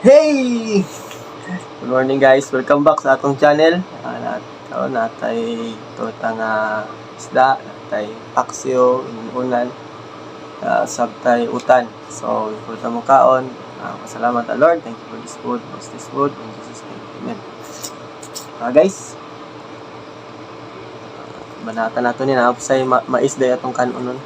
Hey! Good morning, guys. Welcome back sa atong channel. Karon natay torta nga isda, natay paksiw, inunan, sabtay utan. So, before ta mokaon, pasalamat ta, Lord. Thank you for this food. Bless this food. In Jesus' name. Amen. Guys, banata nato ni na say mais day atong kanon.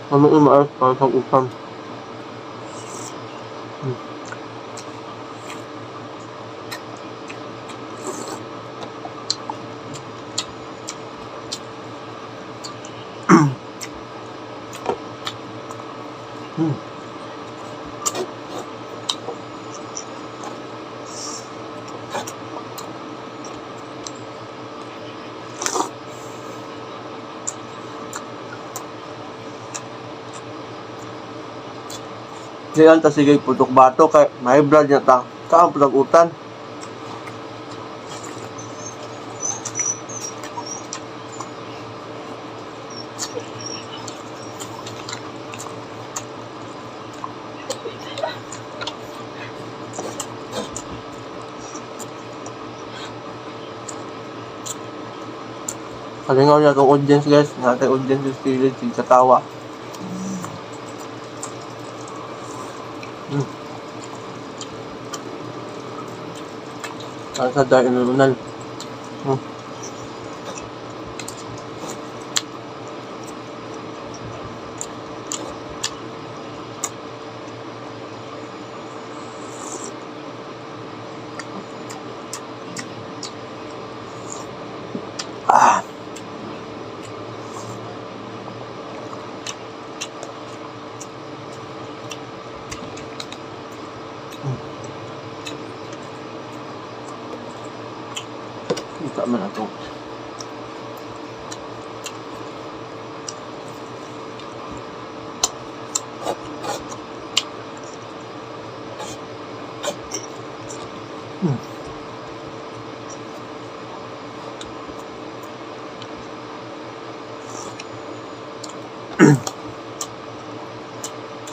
Ano yung maayos para sa utan? Diyan ta sige putok bato kay may blood niya ta. Kaon pud utan. Kalingaw niya itong audience, guys. Natay audience sa village sa tawa. Para sa dahil inununan. Ah. Kita man ato.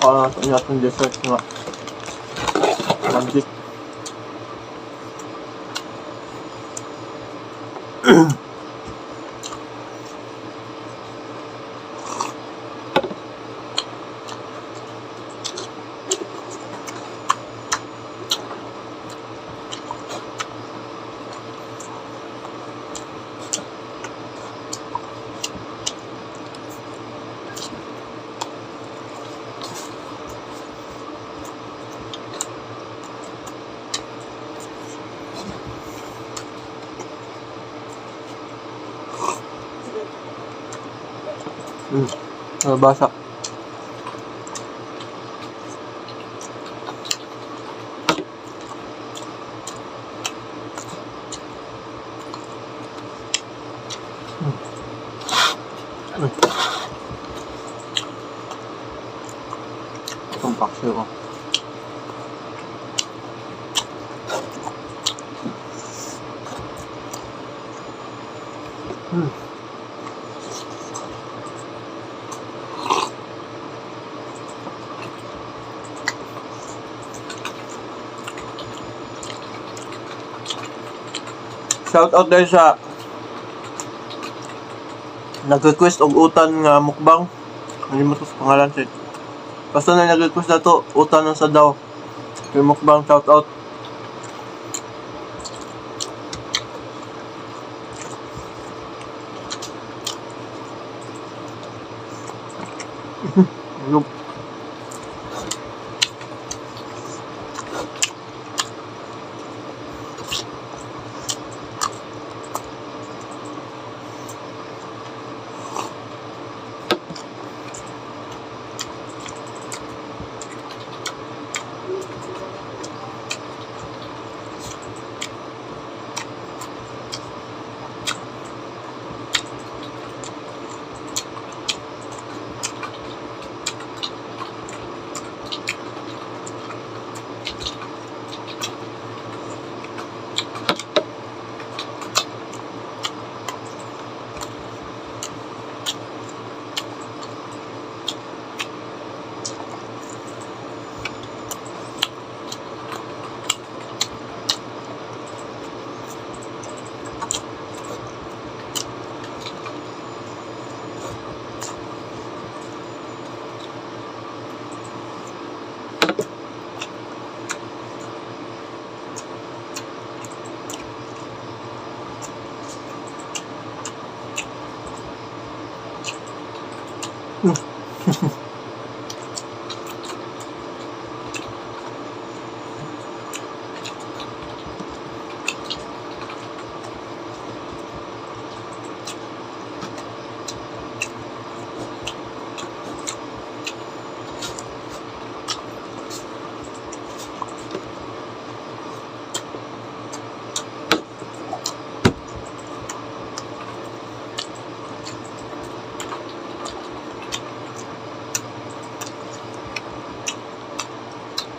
Ah, ito yung atong dessert nga. Magic. Nabasa. Itong paksiw ko. Shout out dahil sa nag-request og utan nga mukbang. Nalimot ko sa pangalan siya. Basta na nag-request na to, utan ng sadaw. Yung mukbang, shout out. Yup.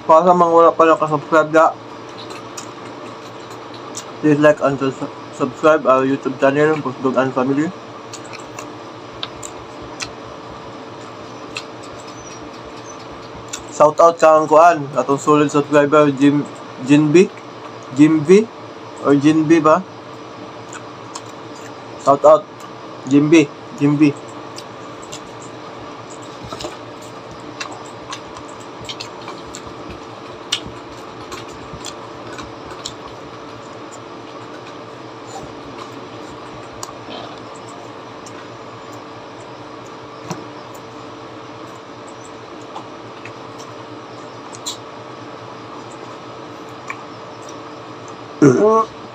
Para sa mga wala pa nakasubscribe na, please like and subscribe our YouTube channel, Busdog and Family. Shout out sa ang kuan, atong solid subscriber Jim Jinbi, Jim V or Jinbi ba? Shout out Jim B, Jim B.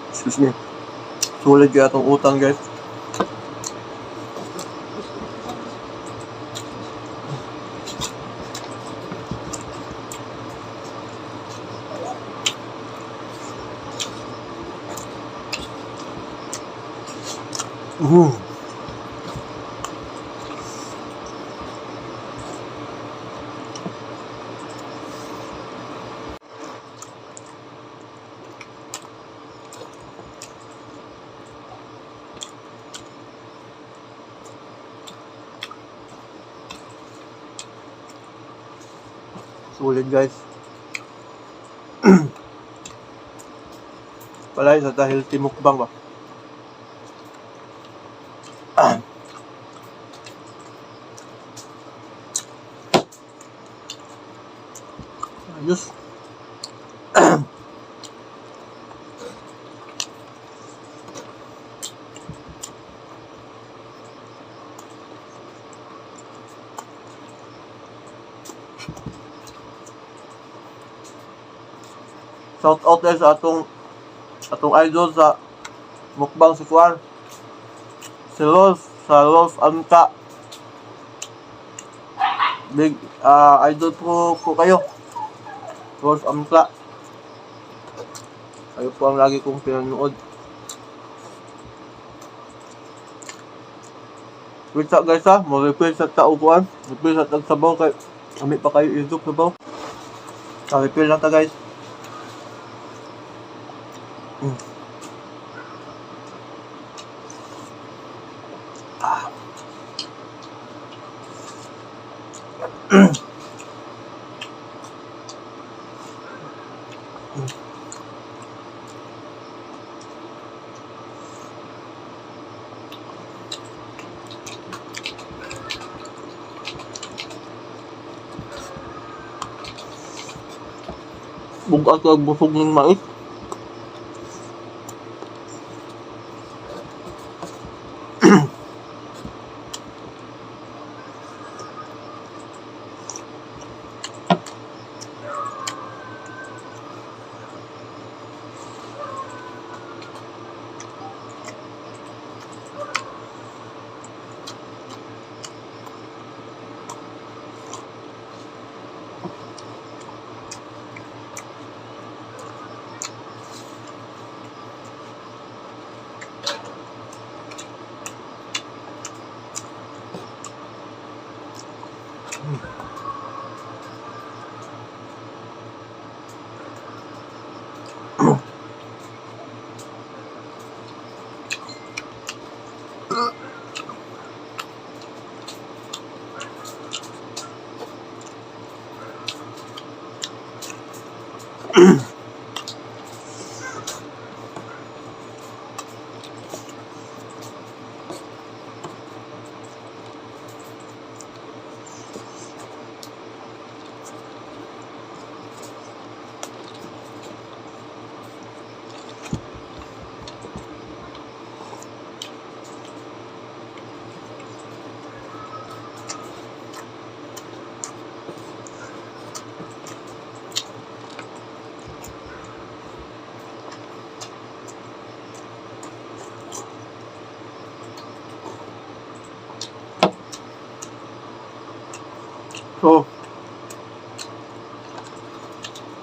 Excuse me. Solid kaya itong utang, guys. Solid, guys. Palay sa dahil mukbang ba? Ayos. Shout out guys sa atong idol sa mukbang, si Kuan. Si Rolf, sa Rolf Anta. Big idol po po kayo. Rolf Amta. Kayo po ang lagi kong pinanood. Wait sa guys ha, mo-refill sa tao kuan. Refill sa tag sabaw kay ami pa kayo isok sabaw. Refill lang ta, guys. Ah. Bugat kag busog ng mais. So,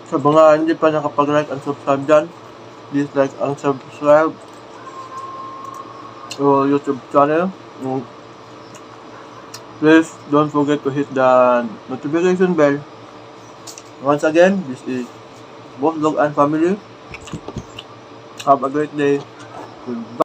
sa mga hindi pa nakapag-like and subscribe dyan, please like and subscribe to YouTube channel. Please don't forget to hit the notification bell. Once again, this is Boss Dog and Family. Have a great day. Goodbye.